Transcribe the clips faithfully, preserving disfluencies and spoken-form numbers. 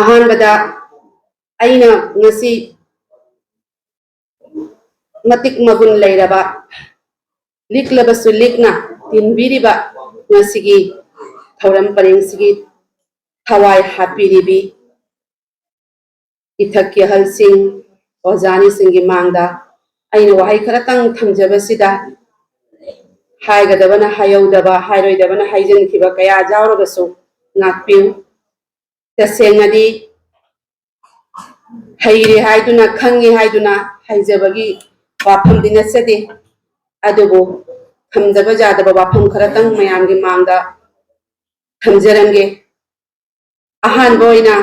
ꯑꯍꯥꯟꯕꯗ ꯑꯩꯅ ꯉꯁꯤ ꯃꯇꯤꯛ ꯃꯒꯨꯟ ꯂꯩꯔꯕ, ꯂꯤꯛꯂꯕꯁꯨ ꯂꯤꯛꯅ ꯇꯤꯟꯕꯤꯔꯤꯕ ꯉꯁꯤꯒꯤ ꯊꯧꯔꯝ ꯄꯔꯦꯡꯁꯤꯒꯤ ꯊꯋꯥꯏ ꯍꯥꯞꯄꯤꯔꯤꯕꯤ ꯏꯊꯛꯀꯤ ꯑꯍꯜꯁꯤꯡ, ꯑꯣꯖꯥꯅꯤꯁꯤꯡꯒꯤ ꯃꯥꯡꯗ ꯑꯩꯅ ꯋꯥꯍꯩ ꯈꯔꯇꯪ ꯊꯝꯖꯕꯁꯤꯗ, ꯍꯥꯏꯒꯗꯕꯅ ꯍꯥꯏꯍꯧꯗꯕ, ꯍꯥꯏꯔꯣꯏꯗꯕꯅ ꯍꯥꯏꯖꯤꯟꯈꯤꯕ ꯀꯌꯥ ꯌꯥꯎꯔꯒꯁꯨ ꯉꯥꯛꯄꯤꯌꯨ꯫ ꯇꯁꯦꯡꯅꯗꯤ ꯍꯩꯔꯦ ꯍꯥꯏꯗꯨꯅ, ꯈꯪꯉꯦ ꯍꯥꯏꯗꯨꯅ ꯍꯩꯖꯕꯒꯤ ꯋꯥꯐꯝꯗꯤ ꯅꯠꯆꯗꯦ꯫ ꯑꯗꯨꯕꯨ ꯊꯝꯗꯕ ꯌꯥꯗꯕ ꯋꯥꯐꯝ ꯈꯔꯇꯪ ꯃꯌꯥꯝꯒꯤ ꯃꯥꯡꯗ ꯊꯝꯖꯔꯝꯒꯦ꯫ ꯑꯍꯥꯟꯕ ꯑꯣꯏꯅ,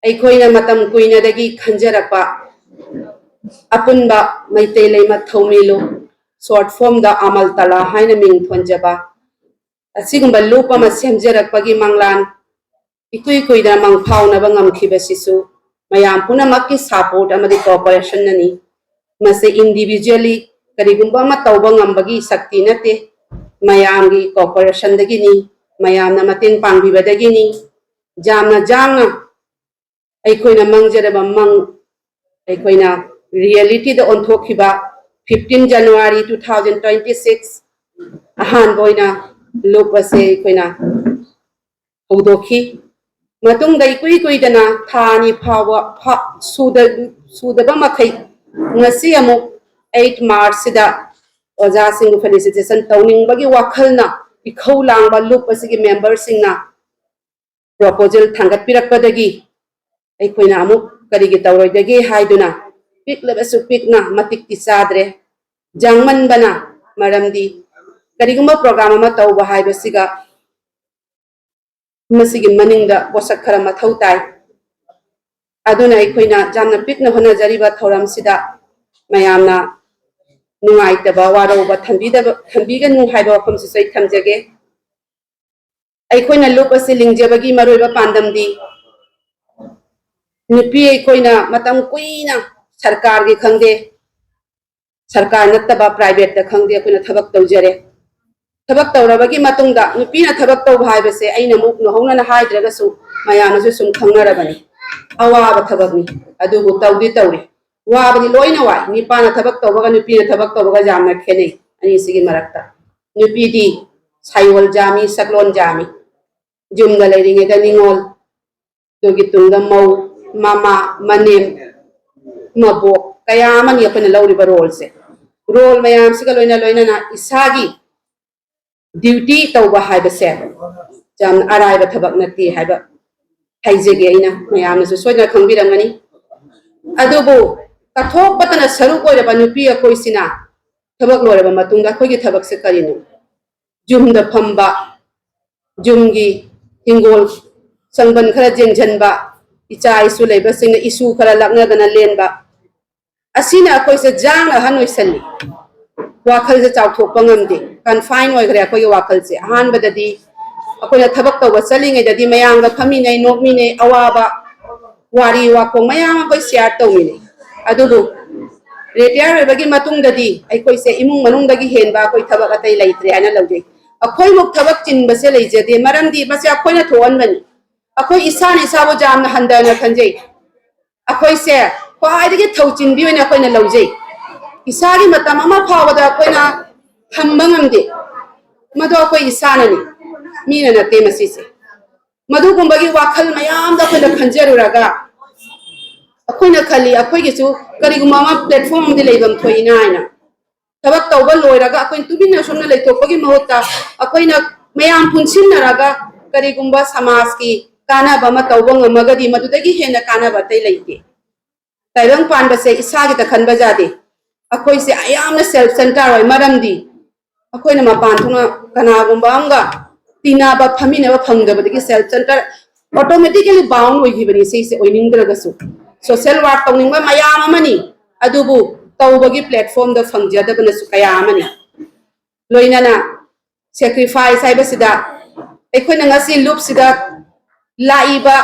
ꯑꯩꯈꯣꯏꯅ ꯃꯇꯝ ꯀꯨꯏꯅꯗꯒꯤ ꯈꯟꯖꯔꯛꯄ ꯑꯄꯨꯟꯕ ꯃꯩꯇꯩ ꯂꯩꯃ ꯊꯧꯃꯤ ꯂꯨꯞ, short formꯗ ꯑꯃꯜ ꯇꯂꯥ ꯍꯥꯏꯅ ꯃꯤꯡ ꯊꯣꯟꯖꯕ, ꯑꯁꯤꯒꯨꯝꯕ ꯂꯨꯞ ꯑꯃ ꯁꯦꯝꯖꯔꯛꯄꯒꯤ ꯃꯪꯂꯥꯟ ꯏꯀꯨꯏ ꯀꯨꯏꯗꯅ ꯃꯪꯐꯥꯎꯅꯕ ꯉꯝꯈꯤꯕꯁꯤꯁꯨ ꯃꯌꯥꯝ ꯄꯨꯝꯅꯃꯛꯀꯤ support ꯑꯃꯗꯤ cooperationꯅꯅꯤ꯫ ꯃꯁꯤ individually ꯀꯔꯤꯒꯨꯝꯕ ꯑꯃ ꯇꯧꯕ ꯉꯝꯕꯒꯤ ꯁꯛꯇꯤ ꯅꯠꯇꯦ, ꯃꯌꯥꯝꯒꯤ cooperationꯗꯒꯤꯅꯤ, ꯃꯌꯥꯝꯅ ꯃꯇꯦꯡ ꯄꯥꯡꯕꯤꯕꯗꯒꯤꯅꯤ꯫ ꯌꯥꯝꯅ ꯌꯥꯡꯅ ꯑꯩꯈꯣꯏꯅ ꯃꯪꯖꯔꯕ ꯃꯪ ꯑꯩꯈꯣꯏꯅ realityꯗ ꯑꯣꯟꯊꯣꯛꯈꯤꯕ fifteen January two thousand twenty six ꯑꯍꯥꯟꯕ ꯑꯣꯏꯅ ꯂꯨꯞ ꯑꯁꯦ ꯑꯩꯈꯣꯏꯅ ꯍꯧꯗꯣꯛꯈꯤ꯫ ꯃꯇꯨꯡꯗ ꯏꯀꯨꯏ ꯀꯨꯏꯗꯅ ꯊꯥ ꯑꯅꯤ ꯐꯥꯎꯕ ꯐꯥ-, ꯁꯨꯗ-, ꯁꯨꯗꯕ ꯃꯈꯩ ꯉꯁꯤ ꯑꯃꯨꯛ eight Marchꯁꯤꯗ ꯑꯣꯖꯥꯁꯤꯡꯕꯨ felicitation ꯇꯧꯅꯤꯡꯕꯒꯤ ꯋꯥꯈꯜꯅ ꯏꯈꯧ ꯂꯥꯡꯕ ꯂꯨꯞ ꯑꯁꯤꯒꯤ memberꯁꯤꯡꯅ proposal ꯊꯥꯡꯒꯠꯄꯤꯔꯛꯄꯗꯒꯤ ꯑꯩꯈꯣꯏꯅ ꯑꯃꯨꯛ ꯀꯔꯤꯒꯤ ꯇꯧꯔꯣꯏꯗꯒꯦ ꯍꯥꯏꯗꯨꯅ ꯄꯤꯛꯂꯕꯁꯨ ꯄꯤꯛꯅ ꯃꯇꯤꯛꯇꯤ ꯆꯥꯗ꯭ꯔꯦ꯫ ꯌꯥꯡꯃꯟꯕꯅ, ꯃꯔꯝꯗꯤ ꯀꯔꯤꯒꯨꯝꯕ program ꯑꯃ ꯇꯧꯕ ꯍꯥꯏꯕꯁꯤꯒ ꯃꯁꯤꯒꯤ ꯃꯅꯤꯡꯗ ꯄꯣꯠꯁꯛ ꯈꯔ ꯃꯊꯧ ꯇꯥꯏ꯫ ꯑꯗꯨꯅ ꯑꯩꯈꯣꯏꯅ ꯌꯥꯝꯅ ꯄꯤꯛꯅ ꯍꯣꯠꯅꯖꯔꯤꯕ ꯊꯧꯔꯝꯁꯤꯗ ꯃꯌꯥꯝꯅ ꯅꯨꯡꯉꯥꯏꯇꯕ, ꯋꯥꯔꯧꯕ ꯊꯝꯕꯤꯗꯕ, ꯊꯝꯕꯤꯒꯅꯨ ꯍꯥꯏꯕ ꯋꯥꯐꯝꯁꯤꯁꯨ ꯑꯩ ꯊꯝꯖꯒꯦ꯫ ꯑꯩꯈꯣꯏꯅ ꯂꯨꯞ ꯑꯁꯤ ꯂꯤꯡꯖꯕꯒꯤ ꯃꯔꯨꯑꯣꯏꯕ ꯄꯥꯟꯗꯝꯗꯤ ꯅꯨꯄꯤ ꯑꯩꯈꯣꯏꯅ ꯃꯇꯝ ꯀꯨꯏꯅ ꯁꯔꯀꯥꯔꯒꯤ ꯈꯪꯗꯦ, ꯁꯔꯀꯥꯔ ꯅꯠꯇꯕ privateꯇ ꯈꯪꯗꯦ, ꯑꯩꯈꯣꯏꯅ ꯊꯕꯛ ꯇꯧꯖꯔꯦ꯫ ꯊꯕꯛ ꯇꯧꯔꯕꯒꯤ ꯃꯇꯨꯡꯗ ꯅꯨꯄꯤꯅ ꯊꯕꯛ ꯇꯧꯕ ꯍꯥꯏꯕꯁꯦ ꯑꯩꯅ ꯑꯃꯨꯛ ꯅꯧꯍꯧꯅꯅ ꯍꯥꯏꯗ꯭ꯔꯒꯁꯨ ꯃꯌꯥꯝꯅꯁꯨ ꯁꯨꯝ ꯈꯪꯅꯔꯕꯅꯤ꯫ ꯑꯋꯥꯕ ꯊꯕꯛꯅꯤ, ꯑꯗꯨꯕꯨ ꯇꯧꯗꯤ ꯇꯧꯔꯤ꯫ ꯋꯥꯕꯗꯤ ꯂꯣꯏꯅ ꯋꯥꯏ꯫ ꯅꯨꯄꯥꯅ ꯊꯕꯛ ꯇꯧꯕꯒ ꯅꯨꯄꯤꯅ ꯊꯕꯛ ꯇꯧꯕꯒ ꯌꯥꯝꯅ ꯈꯦꯠꯅꯩ꯫ ꯑꯅꯤꯁꯤꯒꯤ ꯃꯔꯛꯇ ꯅꯨꯄꯤꯗꯤ ꯁꯥꯏꯑꯣꯜ ꯌꯥꯝꯃꯤ, ꯁꯛꯂꯣꯟ ꯌꯥꯝꯃꯤ꯫ ꯌꯨꯝꯗ ꯂꯩꯔꯤꯉꯩꯗ ꯅꯤꯉꯣꯜ, ꯑꯗꯨꯒꯤ ꯇꯨꯡꯗ ꯃꯧ, ꯃꯃꯥ, ꯃꯅꯦꯝ, ꯃꯕꯣꯛ ꯀꯌꯥ ꯑꯃꯅꯤ ꯑꯩꯈꯣꯏꯅ ꯂꯧꯔꯤꯕ ꯔꯣꯜꯁꯦ꯫ ꯔꯣꯜ ꯃꯌꯥꯝꯁꯤꯒ ꯂꯣꯏꯅ ꯂꯣꯏꯅꯅ ꯏꯁꯥꯒꯤ ꯗ꯭ꯌꯨꯇꯤ ꯇꯧꯕ ꯍꯥꯏꯕꯁꯦ ꯌꯥꯝꯅ ꯑꯔꯥꯏꯕ ꯊꯕꯛ ꯅꯠꯇꯦ ꯍꯥꯏꯕ ꯍꯥꯏꯖꯒꯦ꯫ ꯑꯩꯅ ꯃꯌꯥꯝꯅꯁꯨ ꯁꯣꯏꯗꯅ ꯈꯪꯕꯤꯔꯝꯒꯅꯤ꯫ ꯑꯗꯨꯕꯨ ꯀꯠꯊꯣꯛꯄꯇꯅ ꯁꯔꯨꯛ ꯑꯣꯏꯔꯕ ꯅꯨꯄꯤ ꯑꯩꯈꯣꯏꯁꯤꯅ ꯊꯕꯛ ꯂꯣꯏꯔꯕ ꯃꯇꯨꯡꯗ ꯑꯩꯈꯣꯏꯒꯤ ꯊꯕꯛꯁꯦ ꯀꯔꯤꯅꯣ? ꯌꯨꯝꯗ ꯐꯝꯕ, ꯌꯨꯝꯒꯤ ꯍꯤꯡꯒꯣꯜ ꯁꯪꯕꯟ ꯈꯔ ꯌꯦꯡꯁꯤꯟꯕ, ꯏꯆꯥ ꯏꯁꯨ ꯂꯩꯕꯁꯤꯡꯅ ꯏꯁꯨ ꯈꯔ ꯂꯥꯛꯅꯗꯅ ꯂꯦꯟꯕ, ꯑꯁꯤꯅ ꯑꯩꯈꯣꯏꯁꯦ ꯖꯥꯡꯅ ꯑꯍꯟ ꯑꯣꯏꯁꯜꯂꯤ꯫ ꯋꯥꯈꯜꯁꯦ ꯆꯥꯎꯊꯣꯛꯄ ꯉꯝꯗꯦ, ꯀꯟꯐꯥꯏꯟ ꯑꯣꯏꯈ꯭ꯔꯦ ꯑꯩꯈꯣꯏꯒꯤ ꯋꯥꯈꯜꯁꯦ꯫ ꯑꯍꯥꯟꯕꯗꯗꯤ ꯑꯩꯈꯣꯏꯅ ꯊꯕꯛ ꯇꯧꯕ ꯆꯠꯂꯤꯉꯩꯗꯗꯤ ꯃꯌꯥꯝꯒ ꯐꯝꯃꯤꯟꯅꯩ, ꯅꯣꯛꯃꯤꯟꯅꯩ, ꯑꯋꯥꯕ ꯋꯥꯔꯤ ꯋꯥꯈꯣꯡ ꯃꯌꯥꯝ ꯑꯩꯈꯣꯏ ꯁꯤꯌꯥꯔ ꯇꯧꯃꯤꯟꯅꯩ꯫ ꯑꯗꯨꯕꯨ ꯔꯤꯇꯥꯌꯔ ꯑꯣꯏꯕꯒꯤ ꯃꯇꯨꯡꯗꯗꯤ ꯑꯩꯈꯣꯏꯁꯦ ꯏꯃꯨꯡ ꯃꯅꯨꯡꯗꯒꯤ ꯍꯦꯟꯕ ꯑꯩꯈꯣꯏ ꯊꯕꯛ ꯑꯇꯩ ꯂꯩꯇ꯭ꯔꯦ ꯍꯥꯏꯅ ꯂꯧꯖꯩ꯫ ꯑꯩꯈꯣꯏꯃꯨꯛ ꯊꯕꯛ ꯆꯤꯟꯕꯁꯦ ꯂꯩꯖꯗꯦ, ꯃꯔꯝꯗꯤ ꯃꯁꯦ ꯑꯩꯈꯣꯏꯅ ꯊꯣꯛꯍꯟꯕꯅꯤ꯫ ꯑꯩꯈꯣꯏ ꯏꯁꯥꯅ ꯏꯁꯥꯕꯨ ꯌꯥꯝꯅ ꯍꯟꯊꯅ ꯈꯟꯖꯩ꯫ ꯑꯩꯈꯣꯏꯁꯦ ꯈ꯭ꯋꯥꯏꯗꯒꯤ ꯊꯧꯆꯤꯟꯕꯤ ꯑꯣꯏꯅ ꯑꯩꯈꯣꯏꯅ ꯂꯧꯖꯩ꯫ ꯏꯁꯥꯒꯤ ꯃꯇꯝ ꯑꯃ ꯐꯥꯎꯕꯗ ꯑꯩꯈꯣꯏꯅ ꯊꯝꯕ ꯉꯝꯗꯦ꯫ ꯃꯗꯣ ꯑꯩꯈꯣꯏ ꯏꯁꯥꯅꯅꯤ, ꯃꯤꯅ ꯅꯠꯇꯦ ꯃꯁꯤꯁꯦ꯫ ꯃꯗꯨꯒꯨꯝꯕꯒꯤ ꯋꯥꯈꯜ ꯃꯌꯥꯝꯗꯣ ꯑꯩꯈꯣꯏꯅ ꯈꯟꯖꯔꯨꯔꯒ ꯑꯩꯈꯣꯏꯅ ꯈꯜꯂꯤ, ꯑꯩꯈꯣꯏꯒꯤꯁꯨ ꯀꯔꯤꯒꯨꯝꯕ ꯑꯃ ꯄ꯭ꯂꯦꯠꯐꯣꯝ ꯑꯃꯗꯤ ꯂꯩꯐꯝ ꯊꯣꯛꯏꯅ ꯍꯥꯏꯅ꯫ ꯊꯕꯛ ꯇꯧꯕ ꯂꯣꯏꯔꯒ ꯑꯩꯈꯣꯏꯅ ꯇꯨꯃꯤꯟꯅ ꯁꯨꯝꯅ ꯂꯩꯊꯣꯛꯄꯒꯤ ꯃꯍꯨꯠꯇ ꯑꯩꯈꯣꯏꯅ ꯃꯌꯥꯝ ꯄꯨꯟꯁꯤꯟꯅꯔꯒ ꯀꯔꯤꯒꯨꯝꯕ ꯁꯃꯥꯖꯀꯤ ꯀꯥꯟꯅꯕ ꯑꯃ ꯇꯧꯕ ꯉꯝꯃꯒꯗꯤ ꯃꯗꯨꯗꯒꯤ ꯍꯦꯟꯅ ꯀꯥꯟꯅꯕ ꯑꯇꯩ ꯂꯩꯇꯦ꯫ ꯇꯥꯏꯕꯪ ꯄꯥꯟꯕꯁꯦ ꯏꯁꯥꯒꯤꯗ ꯈꯟꯕ ꯌꯥꯗꯦ꯫ ꯑꯩꯈꯣꯏꯁꯦ ꯑꯌꯥꯝꯅ ꯁꯦꯜꯐ ꯁꯦꯟꯇꯔ ꯑꯣꯏ, ꯃꯔꯝꯗꯤ ꯑꯩꯈꯣꯏꯅ ꯃꯄꯥꯟ ꯊꯣꯛꯅ ꯀꯅꯥꯒꯨꯝꯕ ꯑꯃꯒ ꯇꯤꯟꯅꯕ, ꯐꯝꯃꯤꯟꯅꯕ ꯐꯪꯗꯕꯗꯒꯤ ꯁꯦꯜꯐ ꯁꯦꯟꯇꯔ ꯑꯣꯇꯣꯃꯦꯇꯤꯀꯦꯂꯤ ꯕꯥꯎꯟ ꯑꯣꯏꯈꯤꯕꯅꯤ꯫ ꯁꯤꯁꯦ ꯑꯣꯏꯅꯤꯡꯗ꯭ꯔꯒꯁꯨ ꯁꯣꯁꯦꯜ ꯋꯥꯔꯛ ꯇꯧꯅꯤꯡꯕ ꯃꯌꯥꯝ ꯑꯃꯅꯤ, ꯑꯗꯨꯕꯨ ꯇꯧꯕꯒꯤ ꯄ꯭ꯂꯦꯠꯐꯣꯝꯗ ꯐꯪꯖꯗꯕꯅꯁꯨ ꯀꯌꯥ ꯑꯃꯅꯤ꯫ ꯂꯣꯏꯅꯅ ꯁꯦꯀ꯭ꯔꯤꯐꯥꯏꯁ ꯍꯥꯏꯕꯁꯤꯗ ꯑꯩꯈꯣꯏꯅ ꯉꯁꯤ ꯂꯨꯞꯁꯤꯗ ꯂꯥꯛꯏꯕ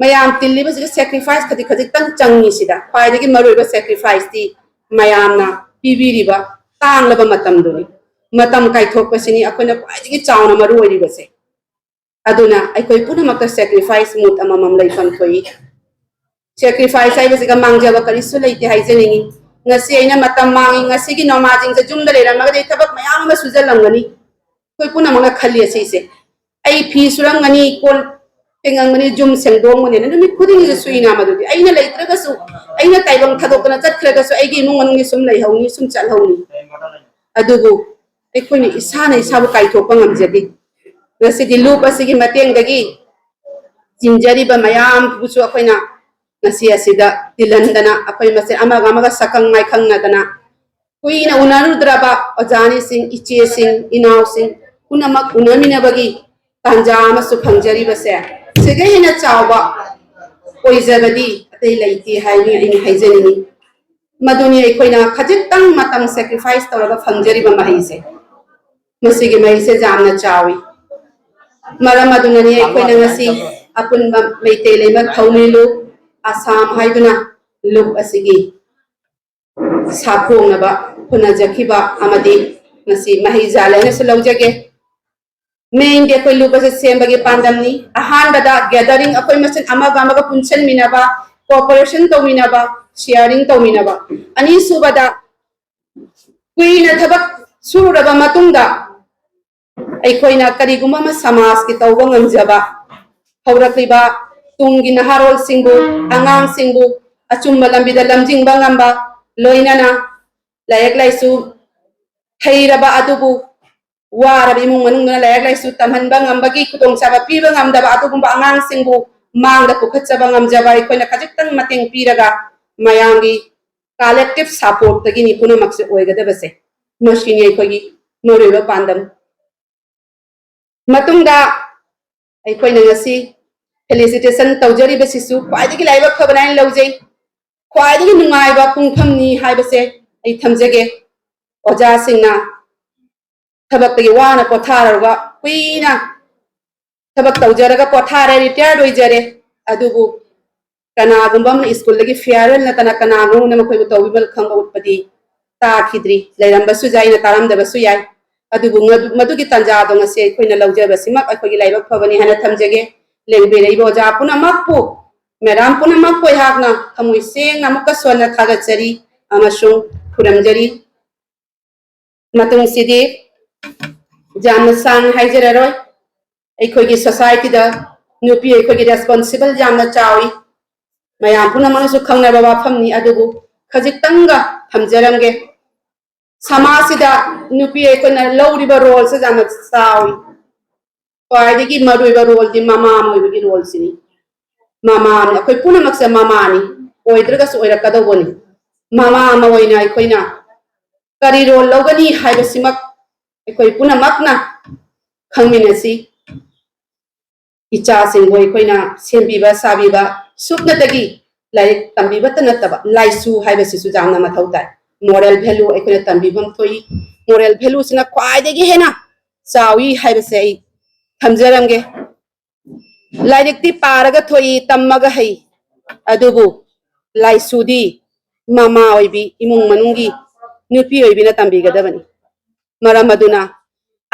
ꯃꯌꯥꯝ ꯇꯤꯜꯂꯤꯕꯁꯤꯗ ꯁꯦꯀ꯭ꯔꯤꯐꯥꯏꯁ ꯈꯖꯤꯛ ꯈꯖꯤꯛꯇꯪ ꯆꯪꯉꯤ꯫ ꯁꯤꯗ ꯈ꯭ꯋꯥꯏꯗꯒꯤ ꯃꯔꯨꯑꯣꯏꯕ ꯁꯦꯀ꯭ꯔꯤꯐꯥꯏꯁꯇꯤ ꯃꯌꯥꯝꯅ ꯄꯤꯕꯤꯔꯤꯕ ꯇꯥꯡꯂꯕ ꯃꯇꯝꯗꯨꯅꯤ꯫ ꯃꯇꯝ ꯀꯥꯏꯊꯣꯛꯄꯁꯤꯅꯤ ꯑꯩꯈꯣꯏꯅ ꯈ꯭ꯋꯥꯏꯗꯒꯤ ꯆꯥꯎꯅ ꯃꯔꯨ ꯑꯣꯏꯔꯤꯕꯁꯦ꯫ ꯑꯗꯨꯅ ꯑꯩꯈꯣꯏ ꯄꯨꯝꯅꯃꯛꯇ sacrifice mood ꯑꯃꯃꯝ ꯂꯩꯐꯝ ꯊꯣꯛꯏ꯫ Sacrifice ꯍꯥꯏꯕꯁꯤꯒ ꯃꯥꯡꯖꯕ ꯀꯔꯤꯁꯨ ꯂꯩꯇꯦ ꯍꯥꯏꯖꯅꯤꯡꯉꯤ꯫ ꯉꯁꯤ ꯑꯩꯅ ꯃꯇꯝ ꯃꯥꯡꯉꯤ, ꯉꯁꯤꯒꯤ ꯅꯣꯡꯃꯥꯏꯖꯤꯡꯁꯦ ꯌꯨꯝꯗ ꯂꯩꯔꯝꯃꯒꯗꯤ ꯑꯩ ꯊꯕꯛ ꯃꯌꯥꯝ ꯑꯃ ꯁꯨꯖꯜꯂꯝꯒꯅꯤ꯫ ꯑꯩꯈꯣꯏ ꯄꯨꯝꯅꯃꯛꯅ ꯈꯜꯂꯤ ꯑꯁꯤꯁꯦ, ꯑꯩ ꯐꯤ ꯁꯨꯔꯝꯒꯅꯤ, ꯀꯣꯟ ꯐꯦꯡꯉꯝꯒꯅꯤ, ꯌꯨꯝ ꯁꯦꯡꯗꯣꯛꯑꯝꯒꯅꯤꯅ ꯅꯨꯃꯤꯠ ꯈꯨꯗꯤꯡꯒꯤꯁꯨ ꯁꯨꯏꯅ ꯃꯗꯨꯗꯤ꯫ ꯑꯩꯅ ꯂꯩꯇ꯭ꯔꯒꯁꯨ, ꯑꯩꯅ ꯇꯥꯏꯕꯪ ꯊꯥꯗꯣꯛꯇꯅ ꯆꯠꯈ꯭ꯔꯒꯁꯨ ꯑꯩꯒꯤ ꯏꯃꯨꯡ ꯃꯅꯨꯡꯒꯤ ꯁꯨꯝ ꯂꯩꯍꯧꯅꯤ, ꯁꯨꯝ ꯆꯠꯍꯧꯅꯤ꯫ ꯑꯗꯨꯕꯨ ꯑꯩꯈꯣꯏꯅ ꯏꯁꯥꯅ ꯏꯁꯥꯕꯨ ꯀꯥꯏꯊꯣꯛꯄ ꯉꯝꯖꯗꯦ꯫ ꯉꯁꯤꯗꯤ ꯂꯨꯞ ꯑꯁꯤꯒꯤ ꯃꯇꯦꯡꯗꯒꯤ ꯆꯤꯟꯖꯔꯤꯕ ꯃꯌꯥꯝꯕꯨꯁꯨ ꯑꯩꯈꯣꯏꯅ ꯉꯁꯤ ꯑꯁꯤꯗ ꯇꯤꯜꯍꯟꯗꯅ ꯑꯩꯈꯣꯏ ꯃꯁꯦꯟ ꯑꯃꯒ ꯑꯃꯒ ꯁꯛꯈꯪ ꯃꯥꯏꯈꯪꯅꯗꯅ ꯀꯨꯏꯅ ꯎꯅꯔꯨꯗ꯭ꯔꯕ ꯑꯣꯖꯥꯅꯤꯁꯤꯡ, ꯏꯆꯦꯁꯤꯡ, ꯏꯅꯥꯎꯁꯤꯡ ꯄꯨꯝꯅꯃꯛ ꯎꯅꯃꯤꯟꯅꯕꯒꯤ ꯇꯥꯟꯖꯥ ꯑꯃꯁꯨ ꯐꯪꯖꯔꯤꯕꯁꯦ ꯁꯤꯗ ꯍꯦꯟꯅ ꯆꯥꯎꯕ ꯑꯣꯏꯖꯕꯗꯤ ꯑꯇꯩ ꯂꯩꯇꯦ ꯍꯥꯏꯅ ꯑꯩꯅ ꯍꯥꯏꯖꯅꯤꯡꯉꯤ꯫ ꯃꯗꯨꯅꯤ ꯑꯩꯈꯣꯏꯅ ꯈꯖꯤꯛꯇꯪ ꯃꯇꯝ sacrifice ꯇꯧꯔꯒ ꯐꯪꯖꯔꯤꯕ ꯃꯍꯩꯁꯦ꯫ ꯃꯁꯤꯒꯤ ꯃꯍꯩꯁꯦ ꯌꯥꯝꯅ ꯆꯥꯎꯏ꯫ ꯃꯔꯝ ꯑꯗꯨꯅꯅꯤ ꯑꯩꯈꯣꯏꯅ ꯉꯁꯤ ꯑꯄꯨꯟꯕ ꯃꯩꯇꯩ ꯂꯩꯃ ꯊꯧꯃꯤ ꯂꯨꯞ ꯑꯁꯥꯝ ꯍꯥꯏꯗꯨꯅ ꯂꯨꯞ ꯑꯁꯤꯒꯤ ꯁꯥꯐꯣꯡꯅꯕ ꯍꯣꯠꯅꯖꯈꯤꯕ ꯑꯃꯗꯤ ꯉꯁꯤ ꯃꯍꯩ ꯌꯥꯜꯂꯦ ꯍꯥꯏꯅꯁꯨ ꯂꯧꯖꯒꯦ꯫ Main ꯗꯤ ꯑꯩꯈꯣꯏ ꯂꯨꯞ ꯑꯁꯤ ꯁꯦꯝꯕꯒꯤ ꯄꯥꯟꯗꯝꯅꯤ꯫ ꯑꯍꯥꯟꯕꯗ gathering, ꯑꯩꯈꯣꯏ ꯃꯁꯦꯟ ꯑꯃꯒ ꯑꯃꯒ ꯄꯨꯟꯁꯤꯟꯃꯤꯟꯅꯕ, cooperation ꯇꯧꯃꯤꯟꯅꯕ, sharing ꯇꯧꯃꯤꯟꯅꯕ꯫ ꯑꯅꯤꯁꯨꯕꯗ ꯀꯨꯏꯅ ꯊꯕꯛ ꯁꯨꯔꯨꯔꯕ ꯃꯇꯨꯡꯗ ꯑꯩꯈꯣꯏꯅ ꯀꯔꯤꯒꯨꯝꯕ ꯑꯃ ꯁꯃꯥꯖꯀꯤ ꯇꯧꯕ ꯉꯝꯖꯕ ꯍꯧꯔꯛꯂꯤꯕ ꯇꯨꯡꯒꯤ ꯅꯍꯥꯔꯣꯜꯁꯤꯡꯕꯨ, ꯑꯉꯥꯡꯁꯤꯡꯕꯨ ꯑꯆꯨꯝꯕ ꯂꯝꯕꯤꯗ ꯂꯝꯖꯤꯡꯕ ꯉꯝꯕ, ꯂꯣꯏꯅꯅ ꯂꯥꯏꯔꯤꯛ ꯂꯥꯏꯁꯨ ꯍꯩꯔꯕ ꯑꯗꯨꯕꯨ ꯋꯥꯔꯕ ꯏꯃꯨꯡ ꯃꯅꯨꯡꯗꯨꯅ ꯂꯥꯏꯔꯤꯛ ꯂꯥꯏꯁꯨ ꯇꯝꯍꯟꯕ ꯉꯝꯕꯒꯤ ꯈꯨꯗꯣꯡꯆꯥꯕ ꯄꯤꯕ ꯉꯝꯗꯕ ꯑꯗꯨꯒꯨꯝꯕ ꯑꯉꯥꯡꯁꯤꯡꯕꯨ ꯃꯥꯡꯗ ꯄꯨꯈꯠꯆꯕ ꯉꯝꯖꯕ ꯑꯩꯈꯣꯏꯅ ꯈꯖꯤꯛꯇꯪ ꯃꯇꯦꯡ ꯄꯤꯔꯒ ꯃꯌꯥꯝꯒꯤ collective support ꯇꯒꯤꯅꯤ ꯄꯨꯝꯅꯃꯛꯁꯦ ꯑꯣꯏꯒꯗꯕꯁꯦ꯫ ꯃꯁꯤꯅꯤ ꯑꯩꯈꯣꯏꯒꯤ ꯃꯔꯨꯑꯣꯏꯕ ꯄꯥꯟꯗꯝ꯫ ꯃꯇꯨꯡꯗ ꯑꯩꯈꯣꯏꯅ ꯉꯁꯤ felicitation ꯇꯧꯖꯔꯤꯕꯁꯤꯁꯨ ꯈ꯭ꯋꯥꯏꯗꯒꯤ ꯂꯥꯏꯕꯛ ꯐꯕꯅ ꯍꯥꯏꯅ ꯂꯧꯖꯩ꯫ ꯈ꯭ꯋꯥꯏꯗꯒꯤ ꯅꯨꯡꯉꯥꯏꯕ ꯄꯨꯡꯐꯝꯅꯤ ꯍꯥꯏꯕꯁꯦ ꯑꯩ ꯊꯝꯖꯒꯦ꯫ ꯑꯣꯖꯥꯁꯤꯡꯅ ꯊꯕꯛꯇꯒꯤ ꯋꯥꯅ ꯄꯣꯊꯥꯔꯒ, ꯀꯨꯏꯅ ꯊꯕꯛ ꯇꯧꯖꯔꯒ ꯄꯣꯊꯥꯔꯦ, retired ꯑꯣꯏꯖꯔꯦ, ꯑꯗꯨꯕꯨ ꯀꯅꯥꯒꯨꯝꯕ ꯑꯃꯅ ꯁ꯭ꯀꯨꯜꯗꯒꯤ farewell ꯅꯠꯇꯅ ꯀꯅꯥꯒꯨꯝꯕ ꯑꯃꯅ ꯃꯈꯣꯏꯕꯨ ꯇꯧꯕꯤꯕ ꯈꯪꯕ ꯎꯠꯄꯗꯤ ꯇꯥꯈꯤꯗ꯭ꯔꯤ꯫ ꯂꯩꯔꯝꯕꯁꯨ ꯌꯥꯏ, ꯑꯩꯅ ꯇꯥꯔꯝꯗꯕꯁꯨ ꯌꯥꯏ꯫ ꯑꯗꯨꯕꯨ ꯃꯗꯨ-, ꯃꯗꯨꯒꯤ ꯇꯥꯟꯖꯥꯗꯣ ꯉꯁꯤ ꯑꯩꯈꯣꯏꯅ ꯂꯧꯖꯕꯁꯤꯃꯛ ꯑꯩꯈꯣꯏꯒꯤ ꯂꯥꯏꯕꯛ ꯐꯕꯅꯤ ꯍꯥꯏꯅ ꯊꯝꯖꯒꯦ꯫ ꯂꯦꯡꯕꯤꯔꯛꯏꯕ ꯑꯣꯖꯥ ꯄꯨꯝꯅꯃꯛꯄꯨ, ꯃꯦꯗꯥꯝ ꯄꯨꯝꯅꯃꯛꯄꯨ ꯑꯩꯍꯥꯛꯅ ꯊꯃꯣꯏ ꯁꯦꯡꯅ ꯑꯃꯨꯛꯀ ꯁꯣꯟꯅ ꯊꯥꯒꯠꯆꯔꯤ ꯑꯃꯁꯨꯡ ꯈꯨꯔꯨꯝꯖꯔꯤ꯫ ꯃꯇꯨꯡꯁꯤꯗꯤ ꯌꯥꯝꯅ ꯁꯥꯡꯅ ꯍꯥꯏꯖꯔꯔꯣꯏ꯫ ꯑꯩꯈꯣꯏꯒꯤ societyꯗ ꯅꯨꯄꯤ ꯑꯩꯈꯣꯏꯒꯤ responsible ꯌꯥꯝꯅ ꯆꯥꯎꯏ꯫ ꯃꯌꯥꯝ ꯄꯨꯝꯅꯃꯛꯅꯁꯨ ꯈꯪꯅꯕ ꯋꯥꯐꯝꯅꯤ, ꯑꯗꯨꯕꯨ ꯈꯖꯤꯛꯇꯪꯒ ꯊꯝꯖꯔꯝꯒꯦ꯫ ꯁꯃꯥꯖꯁꯤꯗ ꯅꯨꯄꯤ ꯑꯩꯈꯣꯏꯅ ꯂꯧꯔꯤꯕ roleꯁꯦ ꯌꯥꯝꯅ ꯆꯥꯎꯏ꯫ ꯈ꯭ꯋꯥꯏꯗꯒꯤ ꯃꯔꯨꯑꯣꯏꯕ roleꯗꯤ ꯃꯃꯥ ꯑꯃ ꯑꯣꯏꯕꯒꯤ roleꯁꯤꯅꯤ꯫ ꯃꯃꯥꯅꯤ, ꯑꯩꯈꯣꯏ ꯄꯨꯝꯅꯃꯛꯁꯦ ꯃꯃꯥꯅꯤ, ꯑꯣꯏꯗ꯭ꯔꯒꯁꯨ ꯑꯣꯏꯔꯛꯀꯗꯧꯕꯅꯤ꯫ ꯃꯃꯥ ꯑꯃ ꯑꯣꯏꯅ ꯑꯩꯈꯣꯏꯅ ꯀꯔꯤ role ꯂꯧꯒꯅꯤ ꯍꯥꯏꯕꯁꯤꯃꯛ ꯑꯩꯈꯣꯏ ꯄꯨꯝꯅꯃꯛꯅ ꯈꯪꯃꯤꯟꯅꯁꯤ꯫ ꯏꯆꯥꯁꯤꯡꯕꯨ ꯑꯩꯈꯣꯏꯅ ꯁꯦꯝꯕꯤꯕ ꯁꯥꯕꯤꯕ, ꯁꯨꯞꯅꯇꯒꯤ ꯂꯥꯏꯔꯤꯛ ꯇꯝꯕꯤꯕꯇ ꯅꯠꯇꯕ ꯂꯥꯏꯁꯨ ꯍꯥꯏꯕꯁꯤꯁꯨ ꯌꯥꯝꯅ ꯃꯊꯧ ꯇꯥꯏ꯫ Moral value ꯑꯩꯈꯣꯏꯅ ꯇꯝꯕꯤꯐꯝ ꯊꯣꯛꯏ꯫ Moral valueꯁꯤꯅ ꯈ꯭ꯋꯥꯏꯗꯒꯤ ꯍꯦꯟꯅ ꯆꯥꯎꯏ ꯍꯥꯏꯕꯁꯦ ꯑꯩ ꯊꯝꯖꯔꯝꯒꯦ꯫ ꯂꯥꯏꯔꯤꯛꯇꯤ ꯄꯥꯔꯒ ꯊꯣꯛꯏ, ꯇꯝꯃꯒ ꯍꯩ, ꯑꯗꯨꯕꯨ ꯂꯥꯏꯁꯨꯗꯤ ꯃꯃꯥ ꯑꯣꯏꯕꯤ, ꯏꯃꯨꯡ ꯃꯅꯨꯡꯒꯤ ꯅꯨꯄꯤ ꯑꯣꯏꯕꯤꯅ ꯇꯝꯕꯤꯒꯗꯕꯅꯤ꯫ ꯃꯔꯝ ꯑꯗꯨꯅ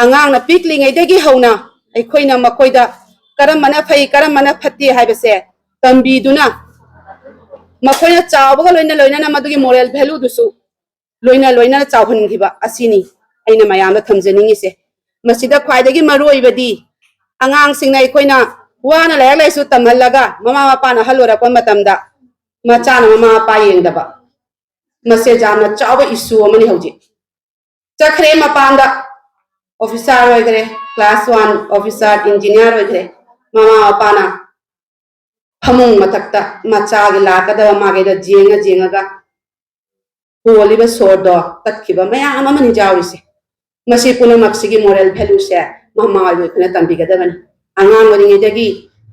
ꯑꯉꯥꯡꯅ ꯄꯤꯛꯂꯤꯉꯩꯗꯒꯤ ꯍꯧꯅ ꯑꯩꯈꯣꯏꯅ ꯃꯈꯣꯏꯗ ꯀꯔꯝꯕꯅ ꯐꯩ, ꯀꯔꯝꯕꯅ ꯐꯠꯇꯦ ꯍꯥꯏꯕꯁꯦ ꯇꯝꯕꯤꯗꯨꯅ, ꯃꯈꯣꯏꯅ ꯆꯥꯎꯕꯒ ꯂꯣꯏꯅ ꯂꯣꯏꯅꯅ ꯃꯗꯨꯒꯤ moral valueꯗꯨꯁꯨ ꯂꯣꯏꯅ ꯂꯣꯏꯅꯅ ꯆꯥꯎꯍꯟꯈꯤꯕ ꯑꯁꯤꯅꯤ ꯑꯩꯅ ꯃꯌꯥꯝꯗ ꯊꯝꯖꯅꯤꯡꯉꯤꯁꯦ꯫ ꯃꯁꯤꯗ ꯈ꯭ꯋꯥꯏꯗꯒꯤ ꯃꯔꯨ ꯑꯣꯏꯕꯗꯤ ꯑꯉꯥꯡꯁꯤꯡꯅ ꯑꯩꯈꯣꯏꯅ ꯋꯥꯅ ꯂꯥꯏꯔꯤꯛ ꯂꯥꯏꯁꯨ ꯇꯝꯍꯜꯂꯒ ꯃꯃꯥ ꯃꯄꯥꯅ ꯑꯍꯜ ꯑꯣꯏꯔꯛꯄ ꯃꯇꯝꯗ ꯃꯆꯥꯅ ꯃꯃꯥ ꯃꯄꯥ ꯌꯦꯡꯗꯕ, ꯃꯁꯦ ꯌꯥꯝꯅ ꯆꯥꯎꯕ issue ꯑꯃꯅꯤ꯫ ꯍꯧꯖꯤꯛ ꯆꯠꯈ꯭ꯔꯦ ꯃꯄꯥꯟꯗ, officer ꯑꯣꯏꯈ꯭ꯔꯦ, class one officer, engineer ꯑꯣꯏꯈ꯭ꯔꯦ, ꯃꯃꯥ ꯃꯄꯥꯅ ꯐꯃꯨꯡ ꯃꯊꯛꯇ ꯃꯆꯥꯒꯤ ꯂꯥꯛꯀꯗꯕ ꯃꯥꯒꯤꯗ ꯌꯦꯡꯉ ꯌꯦꯡꯉꯒ ꯍꯣꯜꯂꯤꯕ ꯁꯣꯔꯗꯣ ꯇꯠꯈꯤꯕ ꯃꯌꯥꯝ ꯑꯃꯅꯤ ꯌꯥꯎꯔꯤꯁꯦ꯫ ꯃꯁꯤ ꯄꯨꯝꯅꯃꯛꯁꯤꯒꯤ moral valueꯁꯦ ꯃꯃꯥ ꯑꯣꯏꯕ ꯑꯩꯈꯣꯏꯅ ꯇꯝꯕꯤꯒꯗꯕꯅꯤ꯫ ꯑꯉꯥꯡ ꯑꯣꯏꯔꯤꯉꯩꯗꯒꯤ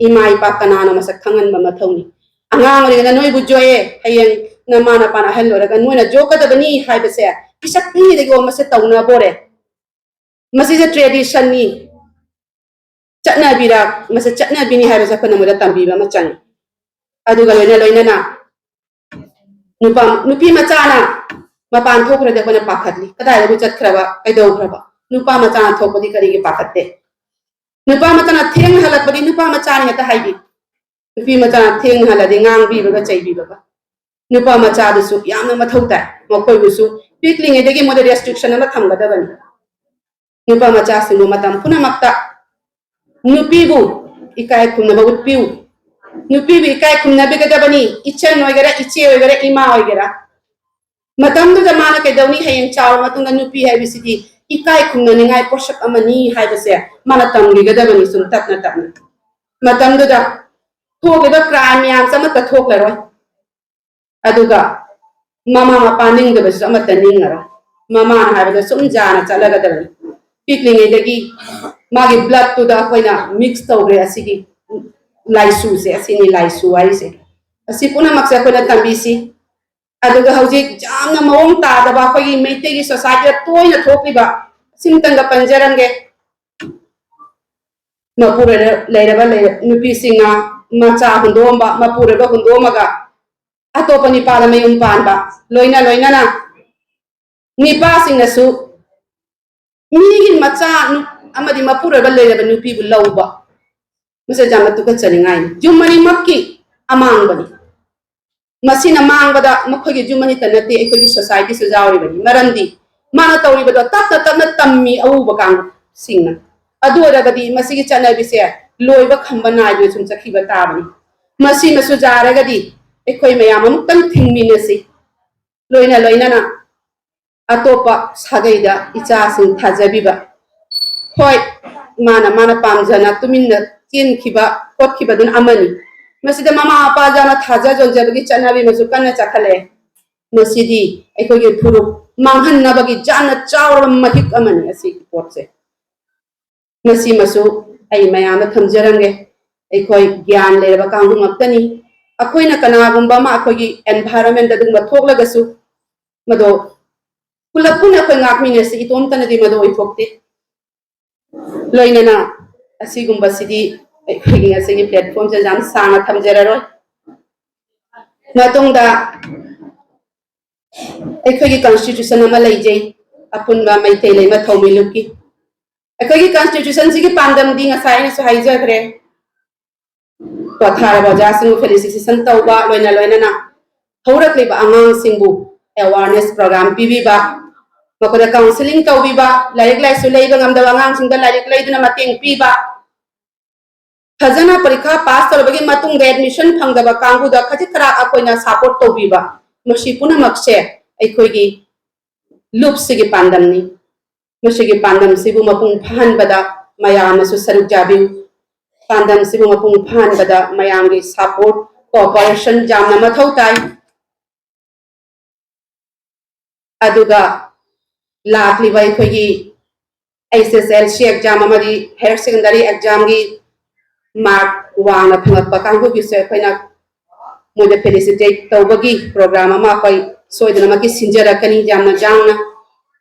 ꯏꯃꯥ ꯏꯄꯥ ꯀꯅꯥꯅꯣ ꯃꯁꯛ ꯈꯪꯍꯟꯕ ꯃꯊꯧꯅꯤ꯫ ꯑꯉꯥꯡ ꯑꯣꯏꯔꯤꯉꯩꯗ ꯅꯣꯏꯕꯨ ꯌꯣꯛꯑꯦ, ꯍꯌꯦꯡ ꯅꯃꯥ ꯅꯄꯥꯅ ꯑꯍꯜ ꯑꯣꯏꯔꯒ ꯅꯣꯏꯅ ꯌꯣꯛꯀꯗꯕꯅꯤ ꯍꯥꯏꯕꯁꯦ ꯄꯤꯁꯛ ꯄꯤꯛꯏꯉꯩꯗꯒꯤ ꯃꯁꯦ ꯇꯧꯅꯕ ꯑꯣꯏꯔꯦ꯫ ꯃꯁꯤꯁꯦ traditionꯅꯤ, ꯆꯠꯅꯕꯤꯔ-, ꯃꯁꯤ ꯆꯠꯅꯕꯤꯅꯤ ꯍꯥꯏꯕꯁꯦ ꯑꯩꯈꯣꯏꯅ ꯃꯣꯏꯗ ꯇꯝꯕꯤꯕ ꯑꯃ ꯆꯪꯉꯤ꯫ ꯑꯗꯨꯒ ꯂꯣꯏꯅ ꯂꯣꯏꯅꯅ ꯅꯨꯄꯥ, ꯅꯨꯄꯤ ꯃꯆꯥꯅ ꯃꯄꯥꯟ ꯊꯣꯛꯈ꯭ꯔꯗꯤ ꯑꯩꯈꯣꯏꯅ ꯄꯥꯈꯠꯂꯤ, ꯀꯗꯥꯏꯗꯕꯨ ꯆꯠꯈ꯭ꯔꯕ, ꯀꯩꯗꯧꯈ꯭ꯔꯕ? ꯅꯨꯄꯥ ꯃꯆꯥꯅ ꯊꯣꯛꯄꯗꯤ ꯀꯔꯤꯒꯤ ꯄꯥꯈꯠꯇꯦ? ꯅꯨꯄꯥ ꯃꯆꯥꯅ ꯊꯦꯡꯅ ꯍꯜꯂꯛꯄꯗꯤ ꯅꯨꯄꯥ ꯃꯆꯥꯅꯤ ꯍꯦꯛꯇ ꯍꯥꯏꯕꯤ꯫ ꯅꯨꯄꯤ ꯃꯆꯥꯅ ꯊꯦꯡꯅ ꯍꯜꯂꯗꯤ ꯉꯥꯡꯕꯤꯕꯒ ꯆꯩꯕꯤꯕꯒ꯫ ꯅꯨꯄꯥ ꯃꯆꯥꯗꯨꯁꯨ ꯌꯥꯝꯅ ꯃꯊꯧ ꯇꯥꯏ꯫ ꯃꯈꯣꯏꯕꯨꯁꯨ ꯄꯤꯛꯂꯤꯉꯩꯗꯒꯤ ꯃꯣꯏꯗ restriction ꯑꯃ ꯊꯝꯒꯗꯕꯅꯤ꯫ ꯅꯨꯄꯥ ꯃꯆꯥꯁꯤꯡꯕꯨ ꯃꯇꯝ ꯄꯨꯝꯅꯃꯛꯇ ꯅꯨꯄꯤꯕꯨ ꯏꯀꯥꯏ ꯈꯨꯝꯅꯕ ꯎꯠꯄꯤꯌꯨ꯫ ꯅꯨꯄꯤꯕꯨ ꯏꯀꯥꯏ ꯈꯨꯝꯅꯕꯤꯒꯗꯕꯅꯤ, ꯏꯆꯟ ꯑꯣꯏꯒꯦꯔꯥ, ꯏꯆꯦ ꯑꯣꯏꯒꯦꯔꯥ, ꯏꯃꯥ ꯑꯣꯏꯒꯦꯔꯥ꯫ ꯃꯇꯝꯗꯨꯗ ꯃꯥꯅ ꯀꯩꯗꯧꯅꯤ? ꯍꯌꯦꯡ ꯆꯥꯎꯔ ꯃꯇꯨꯡꯗ ꯅꯨꯄꯤ ꯍꯥꯏꯕꯁꯤꯗꯤ ꯏꯀꯥꯏ ꯈꯨꯝꯅꯅꯤꯡꯉꯥꯏ ꯄꯣꯠꯁꯛ ꯑꯃꯅꯤ ꯍꯥꯏꯕꯁꯦ ꯃꯥꯅ ꯇꯝꯕꯤꯒꯗꯕꯅꯤ꯫ ꯁꯨꯝ ꯇꯞꯅ ꯇꯞꯅ ꯃꯇꯝꯗꯨꯗ ꯊꯣꯛꯂꯤꯕ crime ꯃꯌꯥꯝꯁꯦ ꯑꯃꯠꯇ ꯊꯣꯛꯂꯔꯣꯏ꯫ ꯑꯗꯨꯒ ꯃꯃꯥ ꯃꯄꯥ ꯅꯤꯡꯗꯕꯁꯨ ꯑꯃꯠꯇ ꯅꯤꯡꯉꯔꯣꯏ꯫ ꯃꯃꯥꯅ ꯍꯥꯏꯕꯗ ꯁꯨꯝ ꯌꯥꯅ ꯆꯠꯂꯒꯗꯕꯅꯤ꯫ ꯄꯤꯛꯂꯤꯉꯩꯗꯒꯤ ꯃꯥꯒꯤ bloodꯇꯨꯗ ꯑꯩꯈꯣꯏꯅ mix ꯇꯧꯈ꯭ꯔꯦ꯫ ꯑꯁꯤꯒꯤ ꯂꯥꯏꯁꯨꯁꯦ, ꯑꯁꯤꯅꯤ ꯂꯥꯏꯁꯨ ꯍꯥꯏꯔꯤꯁꯦ꯫ ꯑꯁꯤ ꯄꯨꯝꯅꯃꯛꯁꯦ ꯑꯩꯈꯣꯏꯅ ꯇꯝꯕꯤꯁꯤ꯫ ꯑꯗꯨꯒ ꯍꯧꯖꯤꯛ ꯌꯥꯝꯅ ꯃꯑꯣꯡ ꯇꯥꯗꯕ ꯑꯩꯈꯣꯏꯒꯤ ꯃꯩꯇꯩꯒꯤ societyꯗ ꯇꯣꯏꯅ ꯊꯣꯛꯂꯤꯕ, ꯁꯤꯝꯇꯪꯒ ꯄꯟꯖꯔꯝꯒꯦ꯫ ꯃꯄꯨꯔꯣꯏꯕ ꯂꯩꯔꯕ ꯂꯩꯔ-, ꯅꯨꯄꯤꯁꯤꯡꯅ ꯃꯆꯥ ꯍꯨꯟꯗꯣꯛꯑꯝꯕ, ꯃꯄꯨꯔꯣꯏꯕ ꯍꯨꯟꯗꯣꯛꯑꯝꯃꯒ ꯑꯇꯣꯞꯄ ꯅꯨꯄꯥꯗ ꯃꯌꯨꯝ ꯄꯥꯟꯕ, ꯂꯣꯏꯅ ꯂꯣꯏꯅꯅ ꯅꯨꯄꯥꯁꯤꯡꯅꯁꯨ ꯃꯤꯒꯤ ꯃꯆꯥ ꯅꯨ-, ꯑꯃꯗꯤ ꯃꯄꯨꯔꯣꯏꯕ ꯂꯩꯔꯕ ꯅꯨꯄꯤꯕꯨ ꯂꯧꯕ, ꯃꯁꯤ ꯌꯥꯝꯅ ꯇꯨꯀꯠꯆꯅꯤꯡꯉꯥꯏꯅꯤ꯫ ꯌꯨꯝ ꯑꯅꯤꯃꯛꯀꯤ ꯑꯃꯥꯡꯕꯅꯤ꯫ ꯃꯁꯤꯅ ꯃꯥꯡꯕꯗ ꯃꯈꯣꯏꯒꯤ ꯌꯨꯝ ꯑꯅꯤꯇ ꯅꯠꯇꯦ, ꯑꯩꯈꯣꯏꯒꯤ societyꯁꯨ ꯌꯥꯎꯔꯤꯕꯅꯤ꯫ ꯃꯔꯝꯗꯤ ꯃꯥꯅ ꯇꯧꯔꯤꯕꯗꯣ ꯇꯞꯅ ꯇꯞꯅ ꯇꯝꯃꯤ ꯑꯎꯕ ꯀꯥꯡꯁꯤꯡꯅ꯫ ꯑꯗꯨ ꯑꯣꯏꯔꯒꯗꯤ ꯃꯁꯤꯒꯤ ꯆꯠꯅꯕꯤꯁꯦ ꯂꯣꯏꯕ ꯈꯝꯕ ꯅꯥꯏꯗꯅ ꯁꯨꯝ ꯆꯠꯈꯤꯕ ꯇꯥꯕꯅꯤ꯫ ꯃꯁꯤꯃꯁꯨ ꯌꯥꯔꯒꯗꯤ ꯑꯩꯈꯣꯏ ꯃꯌꯥꯝ ꯑꯃꯨꯛꯇꯪ ꯊꯤꯡꯃꯤꯟꯅꯁꯤ꯫ ꯂꯣꯏꯅ ꯂꯣꯏꯅꯅ ꯑꯇꯣꯞꯄ ꯁꯥꯒꯩꯗ ꯏꯆꯥꯁꯤꯡ ꯊꯥꯖꯕꯤꯕ, ꯍꯣꯏ, ꯃꯥꯅ ꯃꯥꯅ ꯄꯥꯝꯖꯅ ꯇꯨꯃꯤꯟꯅ ꯆꯦꯟꯈꯤꯕ ꯈꯣꯠꯈꯤꯕꯗꯨꯅ ꯑꯃꯅꯤ꯫ ꯃꯁꯤꯗ ꯃꯃꯥ ꯃꯄꯥ ꯌꯥꯝꯅ ꯊꯥꯖ ꯌꯣꯟꯖꯕꯒꯤ ꯆꯠꯅꯕꯤ ꯑꯃꯁꯨ ꯀꯟꯅ ꯆꯠꯈꯠꯂꯛꯑꯦ꯫ ꯃꯁꯤꯗꯤ ꯑꯩꯈꯣꯏꯒꯤ ꯐꯨꯔꯨꯞ ꯃꯥꯡꯍꯟꯅꯕꯒꯤ ꯌꯥꯝꯅ ꯆꯥꯎꯔꯕ ꯃꯍꯤꯛ ꯑꯃꯅꯤ ꯑꯁꯤꯒꯤ ꯄꯣꯠꯁꯦ꯫ ꯃꯁꯤꯃꯁꯨ ꯑꯩ ꯃꯌꯥꯝꯗ ꯊꯝꯖꯔꯝꯒꯦ꯫ ꯑꯩꯈꯣꯏ ꯒ꯭ꯌꯥꯟ ꯂꯩꯔꯕ ꯀꯥꯡꯕꯨ ꯉꯥꯛꯇꯅꯤ꯫ ꯑꯩꯈꯣꯏꯅ ꯀꯅꯥꯒꯨꯝꯕ ꯑꯃ ꯑꯩꯈꯣꯏꯒꯤ environmentꯇ ꯑꯗꯨꯒꯨꯝꯕ ꯊꯣꯛꯂꯒꯁꯨ ꯃꯗꯣ ꯄꯨꯂꯞ ꯄꯨꯟꯅ ꯑꯩꯈꯣꯏ ꯉꯥꯛꯃꯤꯟꯅꯁꯤ, ꯏꯇꯣꯝꯇꯅꯗꯤ ꯃꯗꯨ ꯑꯣꯏꯊꯣꯛꯇꯦ꯫ ꯂꯣꯏꯅꯅ ꯑꯁꯤꯒꯨꯝꯕꯁꯤꯗꯤ ꯑꯩꯈꯣꯏꯒꯤ ꯉꯁꯤꯒꯤ platformꯁꯦ ꯌꯥꯝ ꯁꯥꯡꯅ ꯊꯝꯖꯔꯔꯣꯏ꯫ ꯃꯇꯨꯡꯗ ꯑꯩꯈꯣꯏꯒꯤ constitution ꯑꯃ ꯂꯩꯖꯩ, ꯑꯄꯨꯟꯕ ꯃꯩꯇꯩ ꯂꯩꯃ ꯊꯧꯃꯤ ꯂꯨꯞꯀꯤ꯫ ꯑꯩꯈꯣꯏꯒꯤ constitution ꯁꯤꯒꯤ ꯄꯥꯟꯗꯝꯗꯤ ꯉꯁꯥꯏ ꯑꯩꯅꯁꯨ ꯍꯥꯏꯖꯈ꯭ꯔꯦ꯫ ꯄꯣꯊꯥꯔꯕ ꯑꯣꯖꯥꯁꯤꯡꯕꯨ felicitation ꯇꯧꯕ, ꯂꯣꯏꯅ ꯂꯣꯏꯅꯅ ꯍꯧꯔꯛꯂꯤꯕ ꯑꯉꯥꯡꯁꯤꯡꯕꯨ awareness program ꯄꯤꯕꯤꯕ, ꯃꯈꯣꯏꯗ counselling ꯇꯧꯕꯤꯕ, ꯂꯥꯏꯔꯤꯛ ꯂꯥꯏꯁꯨ ꯂꯩꯕ ꯉꯝꯗꯕ ꯑꯉꯥꯡꯁꯤꯡꯗ ꯂꯥꯏꯔꯤꯛ ꯂꯩꯗꯨꯅ ꯃꯇꯦꯡ ꯄꯤꯕ, ꯐꯖꯅ ꯄꯔꯤꯈꯥ pass ꯇꯧꯔꯕꯒꯤ ꯃꯇꯨꯡꯗ admission ꯐꯪꯗꯕ ꯀꯥꯡꯕꯨꯗ ꯈꯖꯤꯛ ꯈꯔ ꯑꯩꯈꯣꯏꯅ support ꯇꯧꯕꯤꯕ, ꯃꯁꯤ ꯄꯨꯝꯅꯃꯛꯁꯦ ꯑꯩꯈꯣꯏꯒꯤ ꯂꯨꯞꯁꯤꯒꯤ ꯄꯥꯟꯗꯝꯅꯤ꯫ ꯃꯁꯤꯒꯤ ꯄꯥꯟꯗꯝꯁꯤꯕꯨ ꯃꯄꯨꯡ ꯐꯥꯍꯟꯕꯗ ꯃꯌꯥꯝꯅꯁꯨ ꯁꯔꯨꯛ ꯌꯥꯕꯤꯌꯨ꯫ ꯄꯥꯟꯗꯝꯁꯤꯕꯨ ꯃꯄꯨꯡ ꯐꯥꯍꯟꯕꯗ ꯃꯌꯥꯝꯒꯤ support, cooperation ꯌꯥꯝꯅ ꯃꯊꯧ ꯇꯥꯏ꯫ ꯑꯗꯨꯒ ꯂꯥꯛꯂꯤꯕ ꯑꯩꯈꯣꯏꯒꯤ H S L C exam ꯑꯃꯗꯤ higher secondary exam ꯒꯤ mark ꯋꯥꯡꯅ ꯐꯪꯉꯛꯄ ꯀꯥꯡꯕꯨꯒꯤꯁꯨ ꯑꯩꯈꯣꯏꯅ ꯃꯣꯏꯗ felicitate ꯇꯧꯕꯒꯤ program ꯑꯃ ꯑꯩꯈꯣꯏ ꯁꯣꯏꯗꯅꯃꯛꯀꯤ ꯁꯤꯟꯖꯔꯛꯀꯅꯤ꯫ ꯌꯥꯝꯅ ꯌꯥꯡꯅ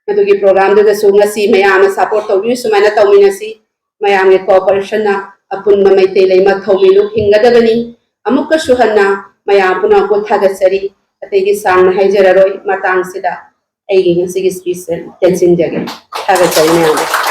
ꯃꯗꯨꯒꯤ program ꯗꯨꯗꯁꯨ ꯉꯁꯤ ꯃꯌꯥꯝꯅ support ꯇꯧꯕꯤꯌꯨ꯫ ꯁꯨꯃꯥꯏꯅ ꯇꯧꯃꯤꯟꯅꯁꯤ꯫ ꯃꯌꯥꯝꯒꯤ cooperation ꯅ ꯑꯄꯨꯟꯕ ꯃꯩꯇꯩ ꯂꯩꯃ ꯊꯧꯃꯤ ꯂꯨꯞ ꯍꯤꯡꯒꯗꯕꯅꯤ꯫ ꯑꯃꯨꯛꯀꯁꯨ ꯍꯟꯅ ꯃꯌꯥꯝ ꯄꯨꯝꯅꯃꯛꯄꯨ ꯊꯥꯒꯠꯆꯔꯤ꯫ ꯑꯇꯩꯒꯤ ꯁꯥꯡꯅ ꯍꯥꯏꯖꯔꯔꯣꯏ꯫ ꯃꯇꯥꯡꯁꯤꯗ ꯑꯩꯒꯤ ꯉꯁꯤꯒꯤ speech ꯁꯦ ꯇꯦꯟꯁꯤꯟꯖꯒꯦ꯫ ꯊꯥꯒꯠꯆꯔꯤ ꯃꯌꯥꯝꯕꯨ꯫